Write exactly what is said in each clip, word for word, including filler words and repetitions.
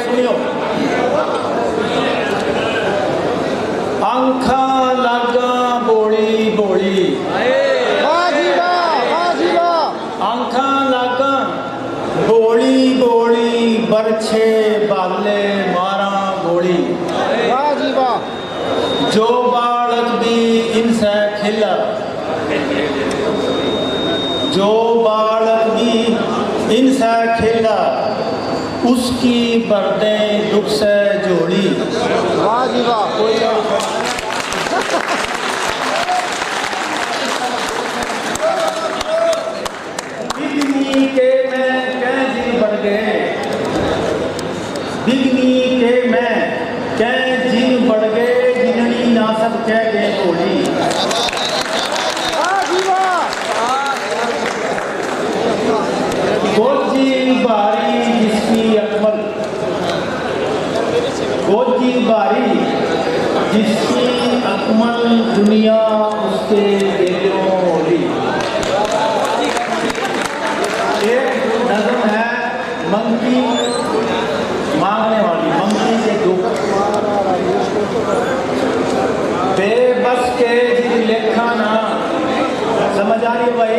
सुनियो। आंखा लागा भोली भोली। वाह जी वाह, वाह जी वाह। आंखा लागा भोली भोली, बरछे भाले मारा गोली। वाह जी वाह। जो बालक भी इनसे खेला, जो बालक भी इनसे खेला, उसकी भर दें दुख से झोली। वाह जी वाह। कोई और बिगनी के मैं कै जिन बढ़ गए, बिगनी के मैं कै जिन बढ़ गए, जिननी ना सब कह गए भोली। वाह जी वाह। गोजी भारी जिसकी अकमल, गोजी भारी जिसकी अकमल, दुनिया उसके गेलों होली। एक नज़म है मंगती, मांगने वाली, मंगती के दुख। बेबस के जिद लेखा ना, समझ आ रही है भाई?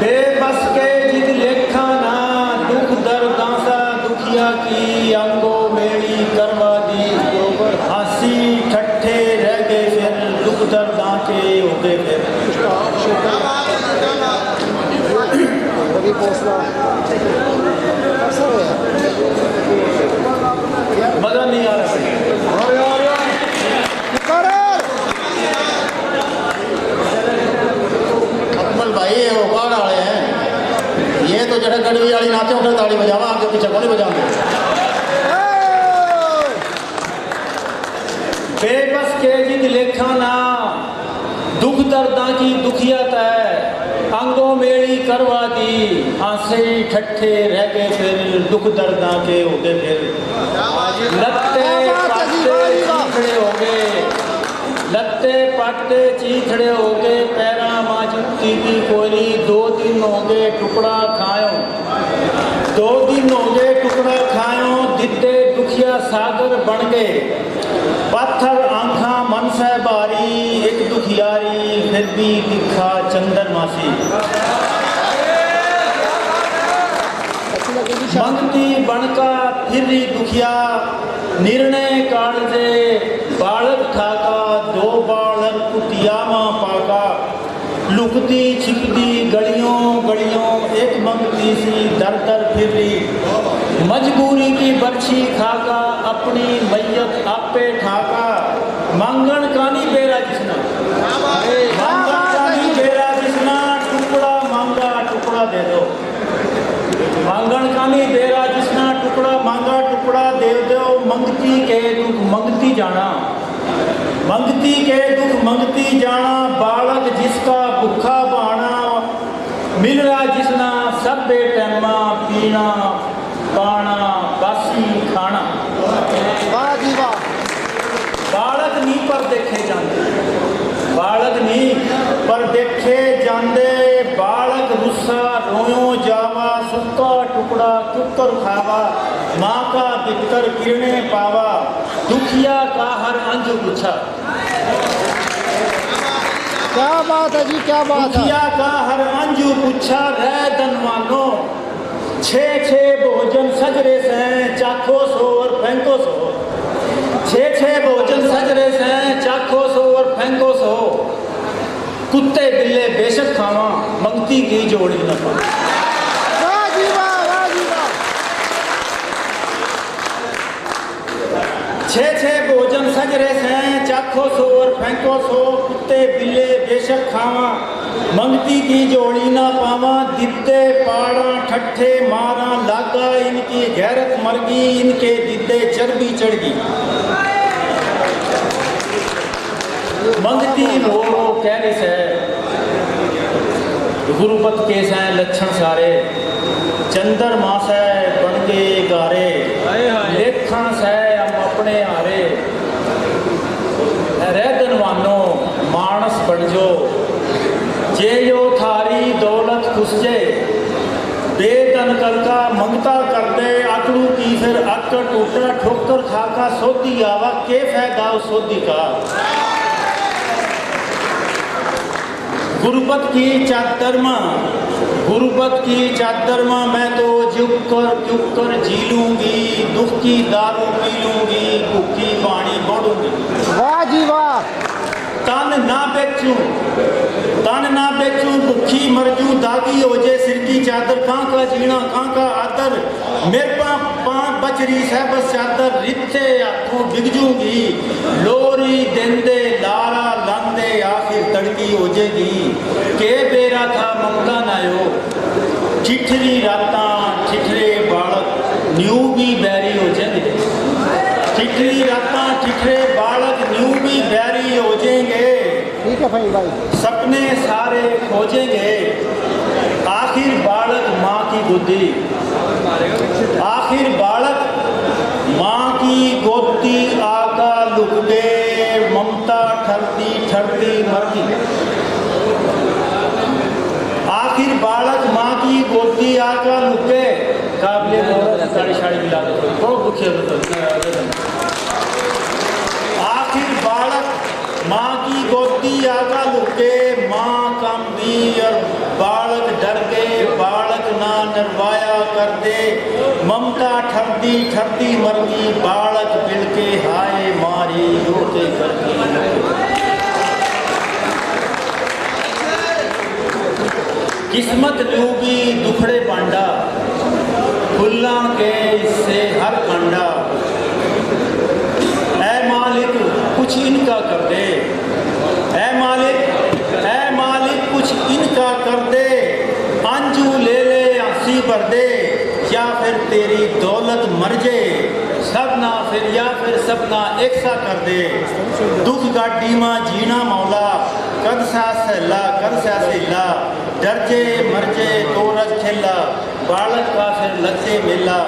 बेबस के जिद लेखा ना, दुख दर्दां सा दुखिया की आंगो मेली करवा दी। हंसी ठट्ठे रह गए फिर, दुख दर्दां के हो गए फिर। मजा नहीं आ रहा। अकमल भाई, ये औकात वाले हैं। ये तो जरा गड़वी वाली नाचे उठे ताली बजावा, आगे पीछे कोनी बजाते। बेबस के जिद लेखा ना, दुख दर्दां की दुखिया तै आंगो मेली करवा दी। आंसे ही ठट्ठे रह गए फिर, दुख दर्दां के हो गए फिर। लत्ते क्या बात है जी, पाटे वाह जी वाह। चीथड़े हो गए, लत्ते पाटे चीथड़े हो गए, पैरां मां जुत्ती की कोनी। दो दिन हो गए टुकड़ा खायो, दो दिन हो गए टुकड़ा खायो, दिते दुखिया सागर बन गए। पाथर आंखा मन से भारी, एक दुखियारी फिर भी दिखा चंद्रमासी। मंगती बनका फिर री दुखिया, निर्णय कालजे बालक ठाका, दो बालक कुटिया मां पाका। लुकदी छिपदी गलियों गलियों, एक मंगती सी दर दर फिरी। मजबूरी की बरछी खाका, अपनी मैयत आपे ठाका। मांगण कानी बेरा जिसना, मांगण कानी बेरा जिसना, टुकड़ा मांगा टुकड़ा दे दो। मांगण कानी बेरा जिसना, टुकड़ा मांगा टुकड़ा दे दो। मंगती के दुख मंगती जाना, मंगती के दुख मंगती जाना, बालक जिसका भूखा बहाना। मिल रहा जिसना सब बेटैमा, पीना पाना बासी खाना। वाह जी वाह। बालक नहीं पर देखे जाते, बालक नहीं पर देखे जाते। बालक रुस्सा रोयो जावा, सुक्का टुकड़ा कुकर खावा, माँ का भीतर किरणे पावा, दुखिया का हर अंज पूछा। क्या बात है जी, क्या बात है। दुखिया का हर अंज पूछा, रह धनवानो, छे छे भोजन सजरे से चाखो सो और फेंको सो। छे छे भोजन सजरे से चाखो सो और फेंको सो। कुत्ते बिल्ले बेशक खावा, मंगती की जोड़ी न पावा। वाह जी वाह, वाह जी वाह। छे छे भोजन सजरे से चाखो सो और फेंको सो। कुत्ते बिल्ले बेशक खावा, मंगती की जोड़ी ना पावा। दिते पाड़ा ठट्ठे मारा लागा, इनकी गैरत मरगी, इनके दिते चर्बी चढ़गी। मंगती रो रो कह रही सै, गुरुपत के सै लक्षण सारे, चंद्रमा सै बन के गारे, हाय हाय। लेखा सै हम अपने हारे। रे धनवानो, मानस बन जो, जे यो थारी दौलत खुसजे, बेद करका मंगता कर दे, अकड़ू की फिर अकड़ टूटा, ठोकर खा का सोधी आवा, के फायदा उस सोधी का? गुर्बत की चादर में, गुर्बत की चादर में मैं तो झुक कर क्यों कर जी लूंगी, दुख की दारू पी लूंगी, भूखी पानी बोलूंगी। वाह जी वाह। तन ना बेचूं, तन ना बेचूं, भूखी मर जूं, दागी हो जे सिर की चादर, कां का जीना, कां का आदर, मेरे पा पां बचरी सै बस चादर, रित्ते हाथों बिक जूंगी, लोरी देंदे, लारा लांदे, आखिर तड़की हो जेगी, के बेरा था ममता ना यो। ठिठरी रातां, ठिठरे बालक, न्यू भी बैरी हो जाएंगे। ठिठरी रातां, ठिठरे बालक, न्यू भी बैरी हो जाएंगे। ठीक है भाई, भाई। सपने सारे खोजेंगे, आखिर बालक माँ की गोदी, आखिर बालक माँ की गोदी आका लुक गए, ममता ठरती ठरती मर गई। आखिर बालक माँ की गोदी आका लुक गए। काबिले गौर है, ताली शाली मिला दो, बहुत दुखी है तो। आखिर बालक माँ की गोदी आका लुके, माँ कांदी और बालक डर गए, बालक ना नरवाया कर दे, ममता ठरदी ठरदी मर गई, बालक बिलके हाय मारी, यो के कर दी। किस्मत न्यू भी दुखड़े बांडा, फुल्लां के हिस्से हर कांडा। ऐ मालिक, कुछ इनका कर दे। ऐ मालिक, ऐ मालिक, कुछ इनका कर दे। आंजू ले ले, आंसी भर दे, या फिर तेरी दौलत मर जे। सब ना फिर, या फिर सब ना एक सा कर दे। दुख गाड़ी में जीना मौला, कद सा सहला, कद सा सहला। डर जे, मर जे, तो रज खेला। बालक का फिर लग जे मेला,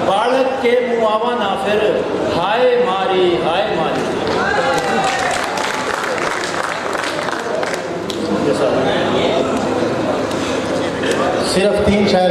बालक के मुँह आवा ना फिर, हाय मारी, हाय मारी। सिर्फ तीन शायर।